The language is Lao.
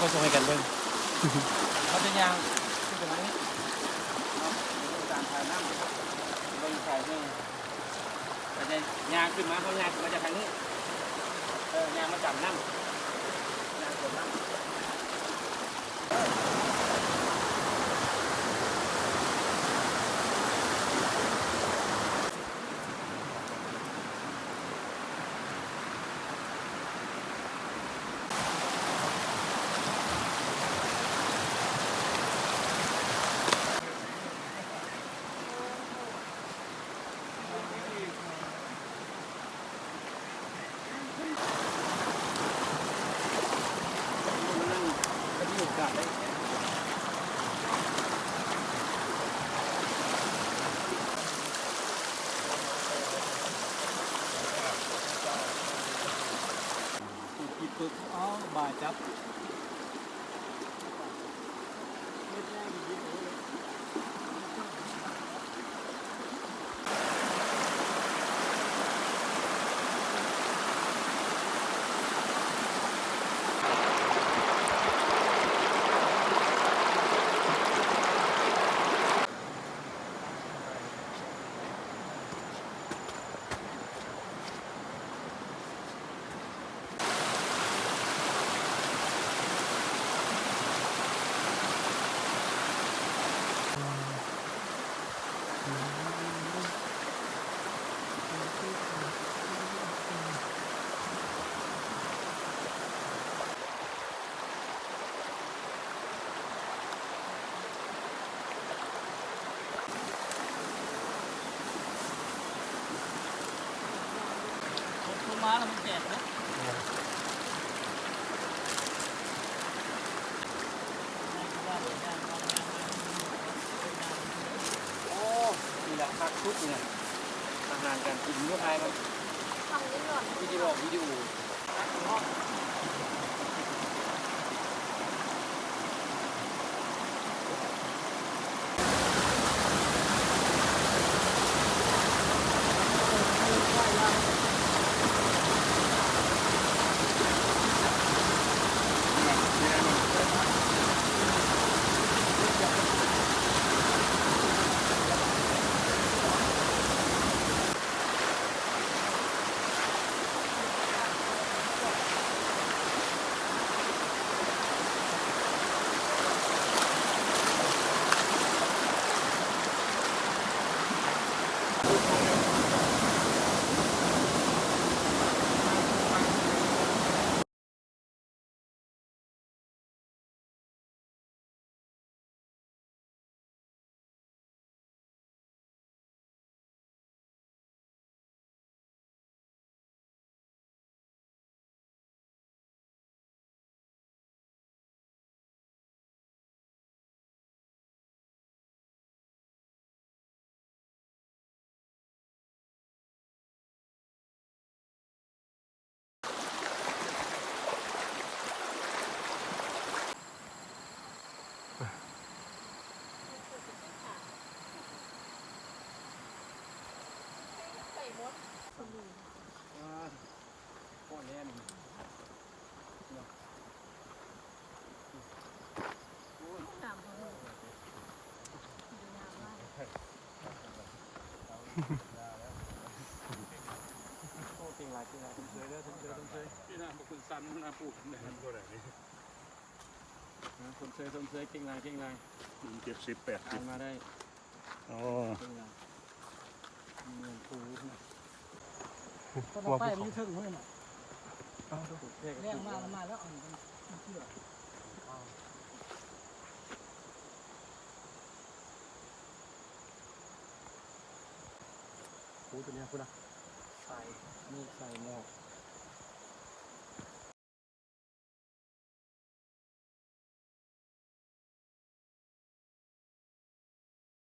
ເຮົາສົ່ງໃຫ້ກັນເບິ່ງ ເຮົາຈະຍ່າງຂຶ້ນໄປທາງນີ້ເນາະ ເບິ່ງການຖ່າຍນ້ຳ ເບິ່ງສາຍແຫ່ ກໍຈະຍ່າງຂຶ້ນມາ ເຮົາຍ່າງຂຶ້ນມາຈາກທາງນີ້ ເອີ ຍ່າງມາຕາມນ້ຳ ຍ່າງສວນນ້ຳ. ເອົາບາຈັບ. ໂອ້ ນີ້ລະຄັກສຸດນີ້ນະ ອາຫານການກິນຢູ່ໄທມັນ ວິດີໂອ ວິດີໂອ. ໂອ້ ເກັ່ງຫຼາຍ ເກັ່ງຫຼາຍ ຊົມເຊີຍເດີ ຊົມເຊີຍ ຊົມເຊີຍ. ນີ້ນະ ບໍ່ຂຶ້ນຊັ້ນນະ ປູກແມ່ນບໍ່ໄດ້ນີ້ ຊົມເຊີຍ ຊົມເຊີຍ ເກັ່ງຫຼາຍ ເກັ່ງຫຼາຍ. ເຈັດສິບ ແປດສິບ ຜ່ານມາໄດ້. ໂອ້ ເກັ່ງຫຼາຍ ເມືອງພູນະ ຕົ້ນໄມ້ມັນຢູ່ເທິງພຸ້ນນະ. ແລງມາ ມັນມາແລ້ວ ອັນ ມັນເຈື່ອ. ໂອ້ ຕົວນີ້ພຸ້ນນະ ສາຍເມກສາຍໝອກ.